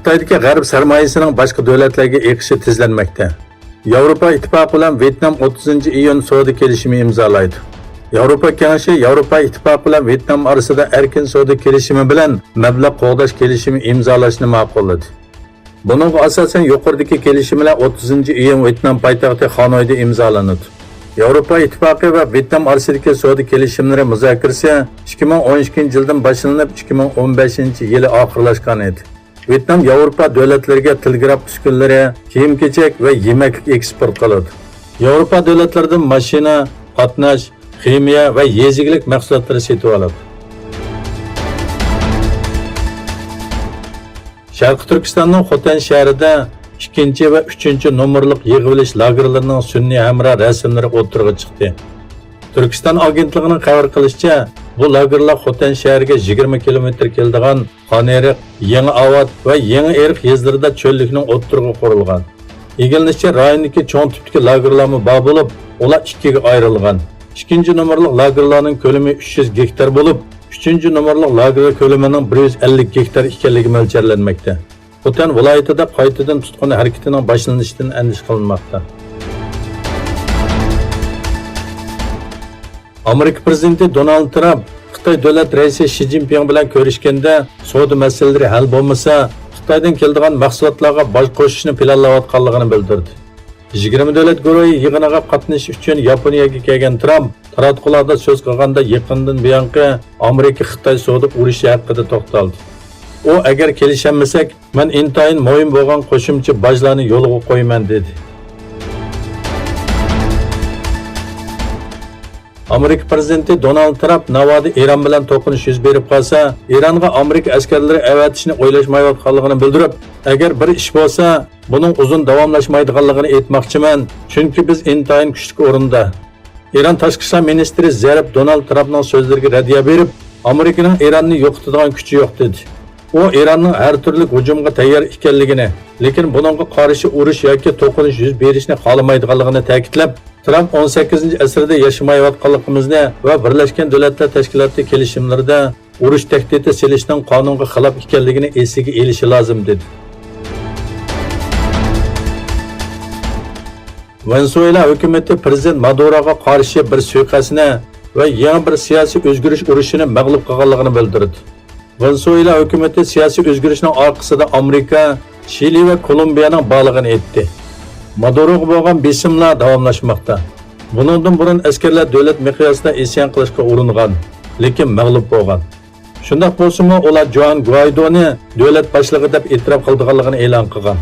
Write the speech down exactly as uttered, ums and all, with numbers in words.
خىتايدىكى غەرب سەرمايىسىنىڭ باشقا دۆلەتلەرگە ئېقىشى تېزلەنمەكتە. ياۋروپا ئىتتىپاقى بىلەن ۋيېتنام ئوتتۇزىنچى ئىيۇن سودا كېلىشىمى ئىمزالايدۇ. ياۋروپا كېڭىشى ياۋروپا ئىتتىپاقى بىلەن ۋيېتنام ئارىسىدا ئەركىن سودا كېلىشىمى بىلەن مەبلەغ قوغداش كېلىشىمى ئىمزالاشنى ماقۇللىدى. بۇنىڭغا ئاساسەن يۇقىرىدىكى كېلىشىملەر ئوتتۇزىنچى ئىيۇن ۋيېتنام پايتەختى خانويدا ئىمزالىنىدۇ. ياۋروپا ئىتتىپاقى ۋە ۋيېتنام ئارىسىدىكى سودا كېلىشىملىرى مۇزاكىرىسى ئىككى مىڭ ئون ئىككىنچى يىلدىن باشلىنىپ، ئىككى مىڭ ئون بەشىنچى يىلى ئاخىرلاشقان ئىدى. ۋيېتنام ياۋروپا دۆلەتلىرىگە تېلېگراف ئۈسكۈنىلىرى، كىيىم-كېچەك ۋە يېمەكلىك ئېكسپورت قىلىدۇ. ياۋروپا دۆلەتلىرىدىن ماشىنا، قاتناش، خىمىيە ۋە يېزا ئىگىلىك مەھسۇلاتلىرى سېتىۋالىدۇ. شەرقىي تۈركىستاننىڭ خوتەن شەھىرىدە ئىككىنچى ۋە ئۈچىنچى نومۇرلۇق يىغىۋېلىش لاگېرلىرىنىڭ سۈنئىي ھەمراھ رەسىملىرى ئوتتۇرىغا چىقتى. تۈركىستان ئاگېنتلىقىنىڭ خەۋەر قىلىشىچە، بۇ لاگېرلار خوتەن شەھىرىگە يىگىرمە كىلومېتىر كېلىدىغان خانئېرىق، يېڭىئاۋات ۋە يېڭىئېرىق يېزىلىرىدا چۆللۈكنىڭ ئوتتۇرىغا قۇرۇلغان. ئىگىلىنىشىچە، رايوندىكى چوڭ تىپتىكى لاگېرلارمۇ بار بولۇپ، ئۇلار ئىككىگە ئايرىلغان. ئىككىنچى نومۇرلۇق لاگېرلارنىڭ كۆلىمى ئۈچ يۈز گېكتار بولۇپ، ئۈچىنچى نومۇرلۇق لاگېر كۆلىمىنىڭ بىر يۈز ئەللىك گېكتار ئىكەنلىكى مۆلچەرلەنمەكتە. خوتەن ۋىلايىتىدە قايتىدىن تۇتقۇن ھەرىكىتىنىڭ باشلىنىشىدىن ئەندىشە قىلىنماقتا. ئامېرىكا پىرېزىدېنتى دونالد ترامپ خىتاي دۆلەت رەئىسى شى جىنپىڭ بىلەن كۆرۈشكەندە، سودا مەسىلىلىرى ھەل بولمىسا، خىتايدىن كېلىدىغان مەھسۇلاتلارغا باج قوشۇشنى پىلانلاۋاتقانلىقىنى بىلدۈردى. يىگىرمە دۆلەت گۇرۇھى يىغىنىغا قاتنىشىش ئۈچۈن ياپونىيەگە كەلگەن ترامپ تاراتقۇلاردا سۆز قىلغاندا، يېقىندىن بۇيانقى ئامېرىكا-خىتاي سودا ئۇرۇشى ھەققىدە توختالدى. ئۇ، ئەگەر كېلىشەلمىسەك، مەن ئىنتايىن مۇھىم بولغان قوشۇمچە باجلارنى يولغا قويىمەن، دېدى. ئامېرىكا پىرېزىدېنتى دونالد ترامپ ناۋادا ئىران بىلەن توقۇنۇش يۈز بېرىپ قالسا، ئىرانغا ئامېرىكا ئەسكەرلىرى ئەۋەتىشنى ئويلاشمايۋاتقانلىقىنى بىلدۈرۈپ، ئەگەر بىر ئىش بولسا، بۇنىڭ ئۇزۇن داۋاملاشمايدىغانلىقىنى ئېيتماقچىمەن، چۈنكى بىز ئىنتايىن كۈچلۈك ئورۇندا. ئىران تاشقى ئىشلار مىنىستىرى زەرىپ دونالد ترامپنىڭ سۆزلىرىگە رەددىيە بېرىپ، ئامېرىكىنىڭ ئىراننى يوقىتىدىغان كۈچى يوق، دېدى. ئۇ ئىراننىڭ ھەر تۈرلۈك ھۇجۇمغا تەييار ئىكەنلىكىنى، لېكىن بۇنىڭغا قارشى ئۇرۇش ياكى توقۇنۇش يۈز بېرىشنى خالىمايدىغانلىقىنى تەكىتلەپ، ترامپ ئون سەككىزىنچى ئەسىردە ياشىمايۋاتقانلىقىمىزنى ۋە بىرلەشكەن دۆلەتلەر تەشكىلاتى كېلىشىملىرىدا ئۇرۇش تەھدىتى سېلىشنىڭ قانۇنغا خىلاپ ئىكەنلىكىنى ئېسىگە ئېلىشى لازىم، دېدى. ۋېنېزۇېلا ھۆكۈمىتى پىرېزىدېنت مادۇروغا قارشى بىر سۇيىقەستنى ۋە يېڭى بىر سىياسىي ئۆزگىرىش ئۇرۇشىنى مەغلۇپ قىلغانلىقىنى بىلدۈردى. ۋېنېزۇېلا ھۆكۈمىتى سىياسىي ئۆزگىرىشنىڭ ئارقىسىدا ئامېرىكا، شىلى ۋە كولومبىيەنىڭ بارلىقىنى ئېيتتى. مادۇروغا بولغان بېسىملار داۋاملاشماقتا. بۇنىڭدىن بۇرۇن ئەسكەرلەر دۆلەت مىقياسىدا ئىسيان قىلىشقا ئۇرۇنغان، لېكىن مەغلۇپ بولغان. شۇنداق بولسىمۇ، ئۇلار جوئان گۇئايدونى دۆلەت باشلىقى دەپ ئېتىراپ قىلىدىغانلىقىنى ئېلان قىلغان.